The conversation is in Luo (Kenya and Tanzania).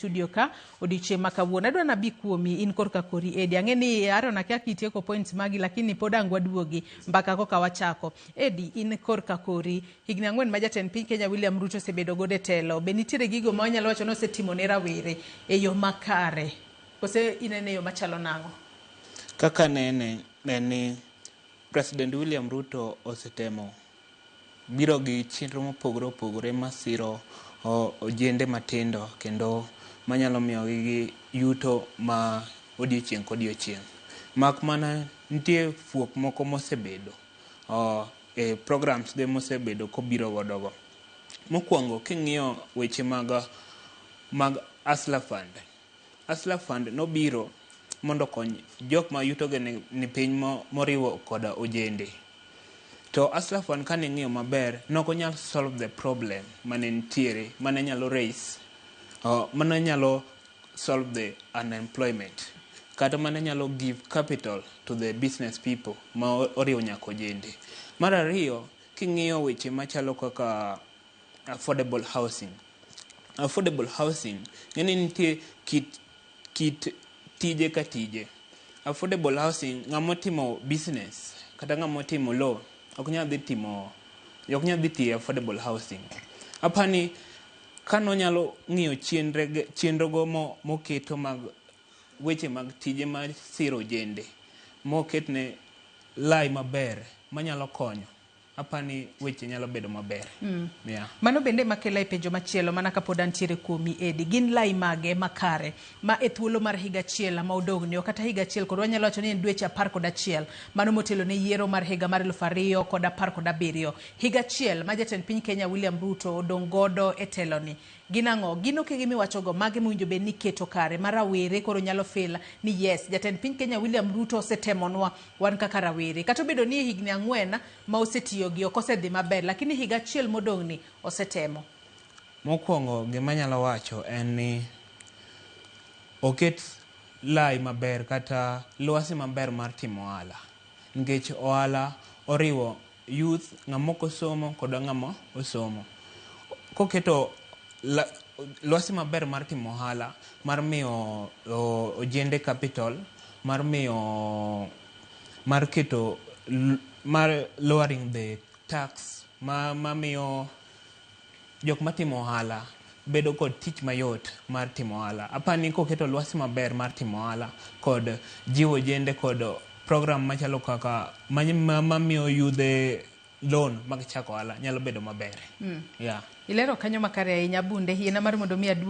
Studio ka odiochieng' ma kawuono. Adwa nabi kuomi in korka kori Edi. Ang'e ni Aaron akia kitieko points magi lakini pod ang' waduogi mbaka koka wachako. Edi in korka kori higni 4 ma jatend piny Kenya William Ruto osebedo godo e telo. Be nitiere gigo ma wanyalo wacho ni osetimo ne rawere e yo makare? Kose inene e yo machalo nang'o? Kaka nene en ni President William Ruto osetemo biro gi chenro mopogore opogore masiro ojende matindo kendo manyalo miyogi gi yuto ma odiochieng' kodiochieng'. Mak mana nitie fuok moko mosebedo e programs ge mosebedo kobiro godo go. Mokwongo king'iyo weche mag Hustler Fund. Hustler Fund nobiro mondo okony jok ma yuto gi ni piny moriwo koda ojende. To Hustler Fund kane ing'iyo maber, ne ok onyal solve the problem mane nitiere, mane nyalo raise, mane nyalo solve the unemployment. Kata mane nyalo give capital to the business people ma oriwo nyaka ojende. Mar ariyo, king'iyo weche machalo kaka affordable housing. Affordable housing, ng'eni nitie kit tije ka tije. Affordable housing, ng'ama otimo business kata ng'ama otimo law ok nyal dhi timo, ok nyal dhi tiyo e affordable housing. Apani kanonyalo ng'iyo chenro go moketo mag weche mag tije mar siro ojende moketne lai maber manyalo konyo, apani weche nyalo bedo maber. Yeah. Mano bende makela e penjo machielo mana kapod antiere kuomi Edi. Gin lai mage makare ma e thuolo mar higa achiel ma odong'ni ok kata higa achiel kod wanyalo wacho ni en dweche 11 mano motelo ne yiero mar higa mar 2017. Higa achiel ma jatend piny Kenya William Ruto odong' godo e teloni. Gin ang'o? Gin okenge miwachogo mage mowinjo bed ni keto kare ma rawere koro nyalo feel ni yes, jatend piny Kenya William Ruto osetemonwa wan kaka rawere. Kata obedo ni higni 4 ma osetiyogi ok osedhi maber, lakini higa achiel modong'ni osetemo. Mokwongo gima anyalo wacho en ni oket lai maber kata lwasi maber mar timo ohala. Nikech ohala oriwo youth, ng'ama ok osomo kod ng'ama osomo. Koketo lwasi maber mar timo ohala, mar miyo ojende capital, mar miyo mar keto mar lowering the tax mamiyo jok matimo ohala bedo kod tich mayot mar timo ohala. Apani koketo lwasi maber mar timo ohala kod jiwo ojende kod program machalo kaka mamiyo yudhe loan mag chako ohala nyalo bedo maber. Yeah. Ilero kanyo makare ahinya Bunde, yiena mar mondo mi aduog